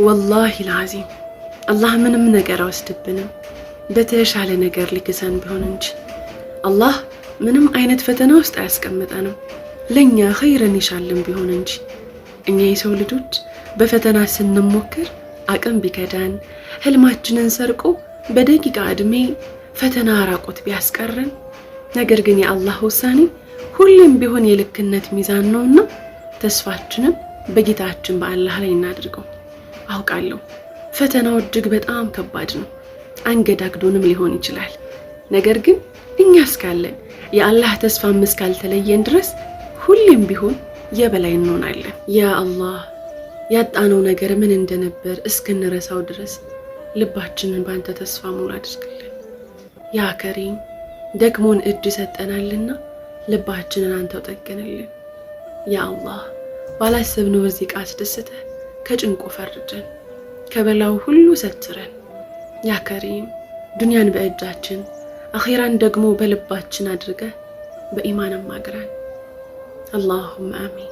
ወላሂ ልዓዚም አላህ ምንም ነገር አይወስድብንም፣ በተሻለ ነገር ሊክሰን ቢሆን እንጂ። አላህ ምንም አይነት ፈተና ውስጥ አያስቀምጠንም፣ ለእኛ ኸይርን ይሻልን ቢሆን እንጂ። እኛ የሰው ልጆች በፈተና ስንሞክር አቅም ቢከዳን፣ ህልማችንን ሰርቆ በደቂቃ ዕድሜ ፈተና ራቆት ቢያስቀረን፣ ነገር ግን የአላህ ውሳኔ ሁሌም ቢሆን የልክነት ሚዛን ነውና ተስፋችንን በጌታችን በአላህ ላይ እናድርገው። አውቃለሁ ፈተናው እጅግ በጣም ከባድ ነው፣ አንገዳግዶንም ሊሆን ይችላል። ነገር ግን እኛ እስካለን፣ የአላህ ተስፋም እስካልተለየን ድረስ ሁሌም ቢሆን የበላይ እንሆናለን። ያ አላህ፣ ያጣነው ነገር ምን እንደነበር እስክንረሳው ድረስ ልባችንን በአንተ ተስፋ ሙሉ አድርግልን። ያ ከሪም፣ ደክሞን እጅ ሰጠናልና ልባችንን አንተው ጠግንልን። ያ አላህ፣ ባላሰብነው ርዚቅ አስደስተህ ከጭንቁ ፈርጀን፣ ከበላው ሁሉ ሰትረን። ያ ከሪም፣ ዱንያን በእጃችን አኼራን ደግሞ በልባችን አድርገህ በኢማንም አግራን። አላሁመ አሚን።